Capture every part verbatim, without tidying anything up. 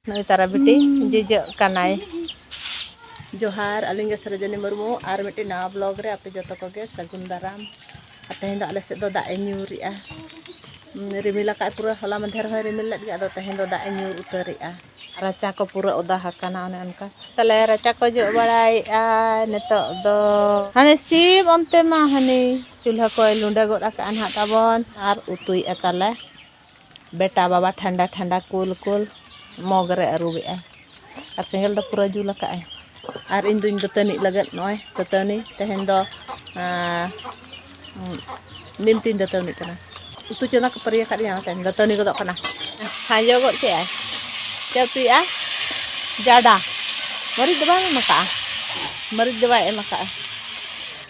ᱱᱩᱭ ᱛᱟᱨᱟ ᱵᱤᱴᱤ ᱡᱤᱡᱚᱜ ᱠᱟᱱᱟᱭ᱾ ᱡᱚᱦᱟᱨ, ᱟᱹᱞᱤᱧ ᱜᱮ ᱥᱨᱚᱡᱚᱱᱤ ᱢᱩᱨᱢᱩ, ᱟᱨ ᱢᱤᱫᱴᱮᱱ ᱱᱟᱣᱟ vlog ᱨᱮ ᱟᱯᱮ ᱡᱚᱛᱚ ᱠᱚᱜᱮ ᱥᱟᱹᱜᱩᱱ ᱫᱟᱨᱟᱢ᱾ ᱟᱨ ᱛᱮᱦᱮᱧ ᱫᱚ ᱟᱞᱮ ᱥᱮᱫ ᱫᱚ ᱫᱟᱜ ᱮ ᱧᱩᱨᱮᱜᱼᱟ᱾ ᱩᱸ, ᱨᱤᱢᱤᱞ ᱟᱠᱟᱫ ᱯᱩᱨᱟᱹ, ᱦᱚᱞᱟ ᱢᱟᱫᱷᱮᱨ ᱦᱚᱸᱭ ᱨᱤᱢᱤᱞ ᱞᱮᱫ ᱜᱮ, ᱟᱫᱚ ᱛᱮᱦᱮᱧ ᱫᱚ ᱫᱟᱜ ᱮ ᱧᱩᱨ ᱩᱛᱟᱹᱨᱮᱜᱼᱟ᱾ ᱨᱟᱪᱟ ᱠᱚ ᱯᱩᱨᱟᱹ ᱚᱫᱟ ᱟᱠᱟᱱᱟ, ᱚᱱᱮ ᱚᱱᱠᱟ᱾ ᱛᱟᱦᱞᱮ ᱨᱟᱪᱟ ᱠᱚ ᱡᱚᱜ ᱵᱟᱲᱟᱭᱮᱜᱼᱟ ᱱᱤᱛᱚᱜ ᱫᱚ᱾ ᱦᱟᱱᱮ ᱥᱤᱢ ᱚᱱᱛᱮ ᱢᱟ ᱦᱟᱱᱮ ᱪᱩᱞᱦᱟᱹ ᱠᱚᱭ ᱞᱩᱸᱰᱟᱹ ᱜᱚᱫ ᱟᱠᱟᱜᱼᱟ ᱱᱟᱦᱟᱜ ᱛᱟᱵᱚᱱ, ᱟᱨ ᱩᱛᱩᱭᱮᱜᱼᱟ ᱛᱟᱞᱮ᱾ ᱵᱮᱴᱟ ᱵᱟᱵᱟ ᱴᱷᱟᱱᱰᱟ ᱴᱷᱟᱱᱰᱟ ᱠᱩᱞ ᱠᱩᱞ ᱢᱚᱜᱽ ᱨᱮ ᱟᱹᱨᱩᱵᱮᱜᱼᱟ᱾ ᱟᱨ ᱥᱮᱸᱜᱮᱞ ᱫᱚ ᱯᱩᱨᱟᱹ ᱡᱩᱞ ᱟᱠᱟᱜᱼᱟᱭ᱾ ᱟᱨ ᱤᱧ ᱫᱩᱧ ᱫᱟᱹᱛᱟᱹᱱᱤᱜ ᱞᱟᱹᱜᱤᱫ, ᱱᱚᱜᱼᱚᱭ ᱫᱟᱹᱛᱟᱹᱱᱤ ᱛᱮᱦᱮᱧ ᱫᱚ, ᱟᱸ, ᱱᱤᱢ ᱛᱤᱧ ᱫᱟᱹᱛᱟᱹᱱᱤᱜ ᱠᱟᱱᱟ᱾ ᱩᱛᱩ ᱪᱚᱸᱫᱟ ᱠᱚ ᱯᱟᱹᱨᱤᱭᱟᱹ ᱠᱟᱫᱤᱧᱟ, ᱚᱱᱟᱛᱮ ᱫᱟᱹᱛᱟᱹᱱᱤ ᱜᱚᱫᱚᱜ ᱠᱟᱱᱟ᱾ ᱠᱷᱟᱸᱡᱚ ᱜᱚᱫ ᱠᱮᱜᱼᱟᱭ᱾ ᱪᱮᱫ ᱩᱛᱩᱭᱮᱜᱼᱟ? ᱡᱟᱰᱟ᱾ ᱢᱟᱹᱨᱤᱪ ᱫᱚ ᱵᱟᱭ ᱮᱢ ᱟᱠᱟᱜᱼᱟ᱾ ᱢᱟᱹᱨᱤᱪ ᱫᱚ ᱵᱟᱭ ᱮᱢ ᱟᱠᱟᱜᱼᱟ᱾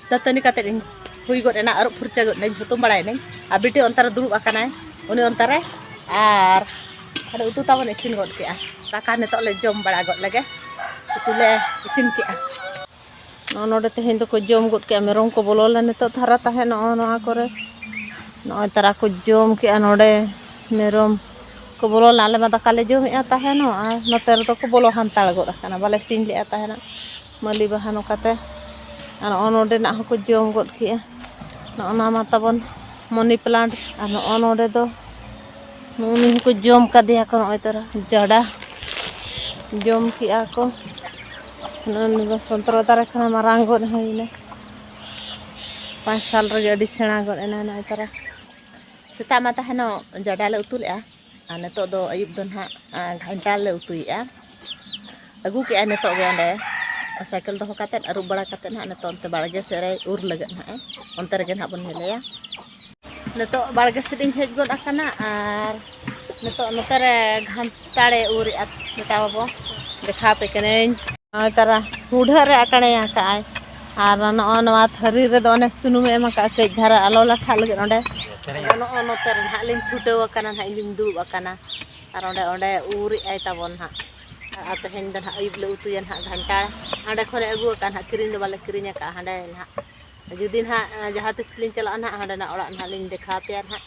ᱫᱟᱹᱛᱟᱹᱱᱤ ᱠᱟᱛᱮᱫ ᱤᱧ ᱦᱩᱭ ᱜᱚᱫ ᱮᱱᱟ, ᱟᱹᱨᱩᱵ ᱯᱷᱩᱨᱪᱟᱹ ᱜᱚᱫ ᱮᱱᱟᱹᱧ, ᱦᱩᱛᱩᱢ ᱵᱟᱲᱟᱭᱮᱱᱟᱹᱧ᱾ ᱟᱨ ᱵᱤᱴᱤ ᱚᱱᱛᱮ ᱨᱮ ᱫᱩᱲᱩᱵ ᱟᱠᱟᱱᱟᱭ, ᱩᱱᱤ ᱚᱱᱛᱮ ᱨᱮ, ᱟᱨ ᱟᱫᱚ ᱩᱛᱩ ᱛᱟᱵᱚᱱ ᱤᱥᱤᱱ ᱜᱚᱫ ᱠᱮᱜᱼᱟ᱾ ᱫᱟᱠᱟ ᱱᱤᱛᱚᱜ ᱞᱮ ᱡᱚᱢ ᱵᱟᱲᱟ ᱜᱚᱫ ᱞᱮᱜᱮ᱾ ᱩᱛᱩ ᱞᱮ ᱤᱥᱤᱱ ᱠᱮᱜᱼᱟ᱾ ᱱᱚᱜᱼᱚ ᱱᱚᱰᱮ ᱛᱮᱦᱮᱧ ᱫᱚᱠᱚ ᱡᱚᱢ ᱜᱚᱫ ᱠᱮᱜᱼᱟ᱾ ᱢᱮᱨᱚᱢ ᱠᱚ ᱵᱚᱞᱚ ᱞᱮᱱ ᱱᱤᱛᱚᱜ ᱫᱷᱟᱨᱟ ᱛᱟᱦᱮᱸᱫ ᱱᱚᱜᱼᱚ ᱱᱚᱣᱟ ᱠᱚᱨᱮ᱾ ᱱᱚᱜᱼᱚᱭ ᱛᱟᱨᱟ ᱠᱚ ᱡᱚᱢ ᱠᱮᱜᱼᱟ ᱱᱚᱰᱮ᱾ ᱢᱮᱨᱚᱢ ᱠᱚ ᱵᱚᱞᱚ ᱞᱮᱱᱟ, ᱟᱞᱮ ᱢᱟ ᱫᱟᱠᱟ ᱞᱮ ᱡᱚᱢᱮᱜᱼᱟ ᱛᱟᱦᱮᱱᱚᱜ, ᱟᱨ ᱱᱚᱛᱮ ᱨᱮᱫᱚ ᱠᱚ ᱵᱚᱞᱚ ᱦᱟᱱᱛᱟᱲ ᱜᱚᱫ ᱟᱠᱟᱱᱟ, ᱵᱟᱞᱮ ᱥᱤᱧ ᱞᱮᱜᱼᱟ ᱛᱟᱦᱮᱱᱚᱜ᱾ ᱢᱟᱹᱞᱤ ᱵᱟᱦᱟ ᱱᱚᱝᱠᱟᱛᱮ᱾ ᱟᱨ ᱱᱚᱜᱼᱚ ᱱᱚᱰᱮᱱᱟᱜ ᱦᱚᱸᱠᱚ ᱡᱚᱢ ᱜᱚᱫ ᱠᱮᱜᱼᱟ᱾ ᱱᱚᱜᱼᱚ ᱱᱚᱣᱟ ᱢᱟ ᱛᱟᱵᱚᱱ ᱢᱚᱱᱤ ᱯᱞᱟᱱᱴ᱾ ᱟᱨ ᱱᱚᱜᱼᱚ ᱱᱚᱰᱮ ᱫᱚ ᱱᱩᱜᱼᱩ ᱱᱩᱭ ᱦᱚᱸᱠᱚ ᱡᱚᱢ ᱠᱟᱫᱮᱭᱟ ᱠᱚ, ᱱᱚᱜᱼᱚᱭ ᱛᱟᱨᱟ ᱡᱟᱰᱟ ᱡᱚᱢ ᱠᱮᱜᱼᱟ ᱠᱚ᱾ ᱱᱚᱜᱼᱚ ᱱᱚᱰᱮ ᱥᱚᱱᱛᱨᱚ ᱫᱟᱨᱮ ᱠᱷᱚᱱ ᱢᱟᱨᱟᱝ ᱜᱚᱫ ᱦᱩᱭᱱᱟ᱾ ᱯᱟᱸᱪ ᱥᱟᱞ ᱨᱮᱜᱮ ᱟᱹᱰᱤ ᱥᱮᱬᱟ ᱜᱚᱫ ᱮᱱᱟ ᱱᱚᱜᱼᱚᱭ ᱛᱟᱨᱟ᱾ ᱥᱮᱛᱟᱜ ᱢᱟ ᱛᱟᱦᱮᱱᱚᱜ ᱡᱟᱰᱟ ᱞᱮ ᱩᱛᱩ ᱞᱮᱜᱼᱟ, ᱟᱨ ᱱᱤᱛᱚᱜ ᱫᱚ ᱟᱹᱭᱩᱵ ᱫᱚ ᱱᱟᱦᱟᱜ, ᱟ, ᱜᱷᱟᱱᱴᱟᱲ ᱞᱮ ᱩᱛᱩᱭᱮᱜᱼᱟ᱾ ᱟᱹᱜᱩ ᱠᱮᱜᱼᱟ ᱱᱤᱛᱚᱜ ᱜᱮ ᱚᱸᱰᱮ ᱥᱟᱭᱠᱮᱞ ᱫᱚᱦᱚ ᱠᱟᱛᱮᱫ, ᱟᱹᱨᱩᱵ ᱵᱟᱲᱟ ᱠᱟᱛᱮᱫ ᱱᱟᱦᱟᱜ ᱱᱤᱛᱚᱜ ᱚᱱᱛᱮ ᱵᱟᱲᱜᱮ ᱥᱮᱫ ᱨᱮ ᱩᱨ ᱞᱟᱹᱜᱤᱫ ᱱᱟᱦᱟᱜ, ᱚᱱᱛᱮ ᱨᱮᱜᱮ ᱱᱟᱦᱟᱜ ᱵᱚᱱ ᱧᱮᱞᱮᱭᱟ᱾ ᱱᱤᱛᱚᱜ ᱵᱟᱲᱜᱮ ᱥᱮᱫ ᱤᱧ ᱦᱮᱡ ᱜᱚᱫ ᱟᱠᱟᱱᱟ, ᱟᱨ ᱱᱤᱛᱚᱜ ᱱᱚᱛᱮ ᱨᱮ ᱜᱷᱟᱱᱴᱟᱲᱮ ᱩᱨᱮᱜᱼᱟ ᱵᱮᱴᱟ ᱵᱟᱵᱟ, ᱫᱮᱠᱷᱟᱣ ᱟᱯᱮ ᱠᱟᱹᱱᱟᱹᱧ᱾ ᱱᱚᱜᱼᱚᱭ ᱛᱟᱨᱟ ᱦᱩᱰᱟᱹᱜ ᱨᱮ ᱟᱴᱟᱬᱮ ᱟᱠᱟᱜᱼᱟᱭ, ᱟᱨ ᱱᱚᱜᱼᱚ ᱱᱚᱣᱟ ᱛᱷᱟᱹᱨᱤ ᱨᱮᱫᱚ ᱚᱱᱮ ᱥᱩᱱᱩᱢᱮ ᱮᱢ ᱟᱠᱟᱫᱼᱟ ᱠᱟᱹᱡ ᱫᱷᱟᱨᱟ ᱟᱞᱚ ᱞᱟᱴᱷᱟᱜ ᱞᱟᱹᱜᱤᱫ ᱚᱸᱰᱮ᱾ ᱱᱚᱜᱼᱚ ᱱᱚᱛᱮ ᱨᱮ ᱱᱟᱦᱟᱜ ᱞᱤᱧ ᱪᱷᱩᱴᱟᱹᱣ ᱟᱠᱟᱱᱟ, ᱱᱟᱦᱟᱜ ᱤᱧ ᱫᱩᱧ ᱫᱩᱲᱩᱵ ᱟᱠᱟᱱᱟ, ᱟᱨ ᱚᱸᱰᱮ, ᱚᱸᱰᱮ ᱩᱨᱮᱜᱼᱟᱭ ᱛᱟᱵᱚᱱ ᱱᱟᱦᱟᱜ᱾ ᱟᱨ ᱛᱮᱦᱮᱧ ᱫᱚ ᱱᱟᱦᱟᱜ ᱟᱹᱭᱩᱵ ᱞᱮ ᱩᱛᱩᱭᱟ ᱱᱟᱦᱟᱜ ᱜᱷᱟᱱᱴᱟᱲ᱾ ᱦᱟᱸᱰᱮ ᱠᱷᱚᱱᱮ ᱟᱹᱜᱩ ᱟᱠᱟᱫᱼᱟ ᱱᱟᱦᱟᱜ, ᱠᱤᱨᱤᱧ ᱫᱚ ᱵᱟᱞᱮ ᱠᱤᱨᱤᱧ ᱟᱠᱟᱫᱼᱟ, ᱦᱟᱸᱰᱮ ᱱᱟᱦᱟᱜ᱾ ᱡᱩᱫᱤ ᱱᱟᱦᱟᱜ ᱡᱟᱦᱟᱸ ᱛᱤᱥ ᱞᱤᱧ ᱪᱟᱞᱟᱜᱼᱟ ᱱᱟᱦᱟᱜ, ᱦᱟᱸᱰᱮᱱᱟᱜ ᱚᱲᱟᱜ ᱱᱟᱦᱟᱜ ᱞᱤᱧ ᱫᱮᱠᱷᱟᱣ ᱟᱯᱮᱭᱟ ᱱᱟᱦᱟᱜ,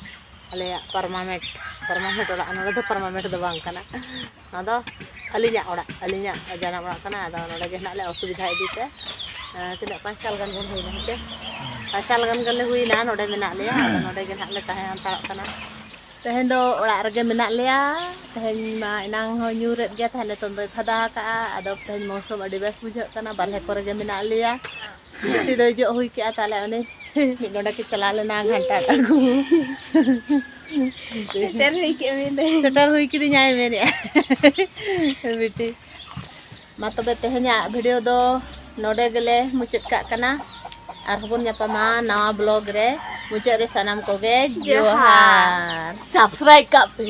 ᱟᱞᱮᱭᱟᱜ permanent᱾ ᱯᱟᱨᱢᱟᱱᱮᱱᱴ ᱚᱲᱟᱜ, ᱱᱚᱰᱮ ᱫᱚ ᱯᱟᱨᱢᱟᱱᱮᱱᱴ ᱫᱚ ᱵᱟᱝ ᱠᱟᱱᱟ᱾ ᱱᱚᱣᱟ ᱫᱚ ᱟᱹᱞᱤᱧᱟᱜ ᱚᱲᱟᱜ, ᱟᱹᱞᱤᱧᱟᱜ ᱡᱟᱱᱟᱢ ᱚᱲᱟᱜ ᱠᱟᱱᱟ᱾ ᱟᱫᱚ ᱱᱚᱰᱮ ᱜᱮ ᱦᱮᱱᱟᱜ ᱞᱮ ᱚᱥᱩᱵᱤᱫᱷᱟ ᱤᱫᱤ ᱛᱮ᱾ ᱮᱸ, ᱛᱤᱱᱟᱹᱜ ᱯᱟᱸᱪ ᱥᱟᱞ ᱜᱟᱱ ᱵᱚᱱ ᱦᱩᱭᱱᱟ ᱦᱮᱸ ᱪᱮ? ᱯᱟᱸᱪ ᱥᱟᱞ ᱜᱟᱱ ᱜᱮᱞᱮ ᱦᱩᱭᱱᱟ ᱱᱚᱰᱮ ᱢᱮᱱᱟᱜ ᱞᱮᱭᱟ᱾ ᱟᱫᱚ ᱱᱚᱰᱮ ᱜᱮ ᱱᱟᱦᱟᱜ ᱞᱮ ᱛᱟᱦᱮᱸ ᱦᱟᱛᱟᱲᱚᱜ ᱠᱟᱱᱟ᱾ ᱛᱮᱦᱮᱧ ᱫᱚ ᱚᱲᱟᱜ ᱨᱮᱜᱮ ᱢᱮᱱᱟᱜ ᱞᱮᱭᱟ᱾ ᱛᱮᱦᱮᱧ ᱢᱟ ᱮᱱᱟᱝ ᱦᱚᱸ ᱧᱩᱨᱮᱫ ᱜᱮᱭᱟ, ᱛᱟᱦᱮᱸ ᱱᱤᱛᱚᱝ ᱫᱚᱭ ᱯᱷᱟᱫᱟ ᱟᱠᱟᱜᱼᱟ᱾ ᱟᱫᱚ ᱛᱮᱦᱮᱧ ᱢᱳᱥᱚᱢ ᱟᱹᱰᱤ ᱵᱮᱥ ᱵᱩᱡᱷᱟᱹᱜ ᱠᱟᱱᱟ, ᱵᱟᱨᱦᱮ ᱠᱚᱨᱮ ᱜᱮ ᱢᱮᱱᱟᱜ ᱞᱮᱭᱟ᱾ ᱵᱤᱴᱤ ᱫᱚᱭ ᱡᱚᱜ ᱦᱩᱭ ᱠᱮᱜᱼᱟ, ᱛᱟᱦᱞᱮ ᱩᱱᱤ ᱢᱤᱫ ᱰᱚᱸᱰᱮ ᱠᱚ ᱪᱟᱞᱟᱣ ᱞᱮᱱᱟ ᱜᱷᱟᱱᱴᱟᱲ ᱟᱹᱜᱩ᱾ ᱥᱮᱴᱮᱨ ᱦᱩᱭ ᱠᱮᱫ ᱢᱮ᱾ ᱥᱮᱴᱮᱨ ᱦᱩᱭ ᱠᱤᱫᱤᱧᱟᱭ ᱢᱮᱱᱮᱜᱼᱟ ᱵᱤᱴᱤ᱾ ᱢᱟ ᱛᱚᱵᱮ ᱛᱮᱦᱮᱧᱟᱜ ᱵᱷᱤᱰᱤᱭᱳ ᱫᱚ ᱱᱚᱰᱮ ᱜᱮᱞᱮ ᱢᱩᱪᱟᱹᱫ ᱠᱟᱜ ᱠᱟᱱᱟ᱾ ᱟᱨᱦᱚᱸ ᱵᱚᱱ ᱧᱟᱯᱟᱢᱟ ᱱᱟᱣᱟ ᱵᱞᱚᱜ ᱨᱮ᱾ ᱢᱩᱪᱟᱹᱫ ᱨᱮ ᱥᱟᱱᱟᱢ ᱠᱚᱜᱮ ᱡᱚᱦᱟᱨ᱾ ᱡᱚᱦᱟᱨ᱾ ᱥᱟᱵᱥᱠᱨᱟᱭᱤᱵ ᱠᱟᱜ ᱯᱮ᱾